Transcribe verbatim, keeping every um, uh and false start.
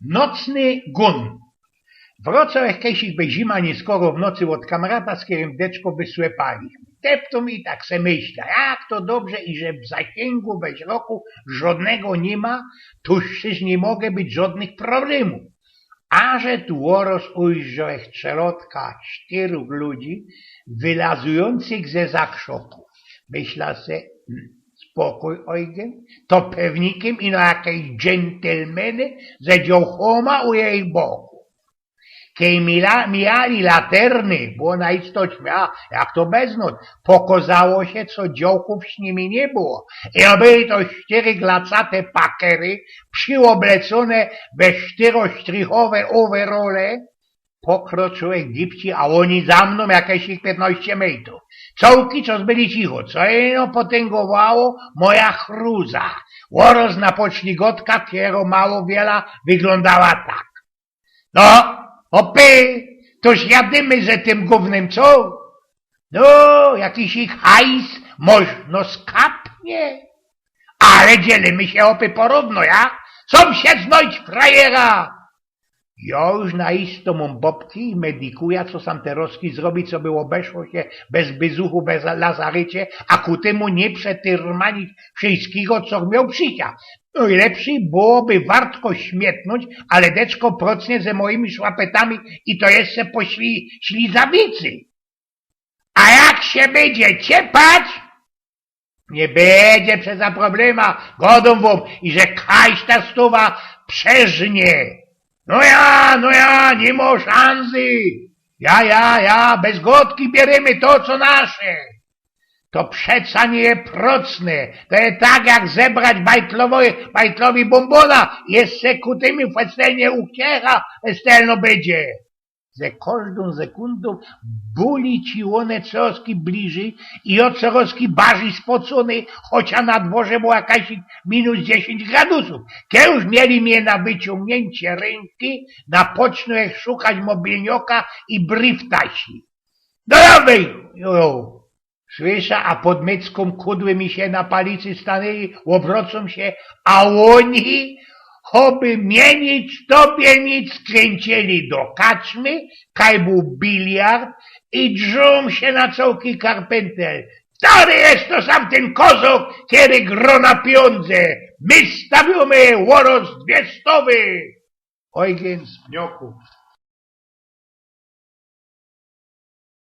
Nocny gōn. Wrŏcoł jech kejsik bez zima niyskoro w nocy ôd kamrata, z kerym deczko wysłepali. Deptōm i tak se myśla, jak to dobrze, iże w zasiyngu bez roku żŏdnego niy ma, tuż tyż niy może być żŏdnych problemōw. A że tu ôroz ujrzoł jech strzelŏtka sztyrōch ludzi, wylazujōncych ze za krzŏkōw. Myśla se, hmm, spokōj, Ojgyn, to pewnikiym ino jakeś dżentelmeny ze dziołchōma u jejich boku. Kej mila-, mijali laterny, było na isto ćmia, jak to bez nōc, pokŏzało sie, co dziołchōw z nimi niy było. Ino byli to sztyry glacate pakery, prziôblecōne we sztyrosztrichowe overole. Pokroczōłech gibci, a ôni za mnōm jakeś ich piytnŏście mejtōw. Cołki czŏs byli cicho, co ino potyngowało moja chruza. Ôroz na poczligotka, kero mało wiela wyglōndała tak. No, opy, toż jadymy ze tym gōwnym, co? No, jakiś ich hajs możno skapnie. Ale dzielimy sie, opy, porōwno, ja? Sōm sie znojć frajera! Jŏ już na isto mōm bobki i medikuja, co sam terŏzki zrobić, coby ôbeszło sie bez byzuchu, bez lazarycie, a ku tymu niy przetyrmanić wszyjskigo, co mioł przita. Nojlepszyj byłoby wartko śmietnōńć, ale deczko procnie ze mojimi szłapetami i to jeszcze po śli-, ślizawicy. A jak sie bydzie ciepać, niy bydzie przeza problema, gŏdōm wōm, iże kajś ta stuwa przeżnie. No ja, no ja, niy mo szanzy. Ja, ja, ja, bez gŏdki bierymy to, co nasze. To przeca niy je procne. To je tak, jak zebrać bajtlowy, bajtlowy bōmbōna, jeszcze ku tymu festelnie uciecha, festelno bydzie. Ze kożdōm sekundōm buli ci ône corŏzki bliżyj i jŏ corŏzki barżyj spocōny, chocia na dworze było jakajś minus dziesiyńć gradusōw. Kej już mieli mie na wyciōngniyncie rynki, napoczōnōł jech szukać mobilnioka i briftasi. No dŏwej, jo, jo. Słysza, a pod myckōm kudły mi sie na palicy stanyli, ôbrŏcōm sie, a ôni, choby mie nic, tobie nic, skrynczyli do kaczmy, kaj bōł biliard, i drzōm sie na cołki karpyntel. Stary, je to sam tyn kozok, kery grŏ na piyōndze. My stawiōmy ôroz dwie stowy. Ojgyn z Pnioku.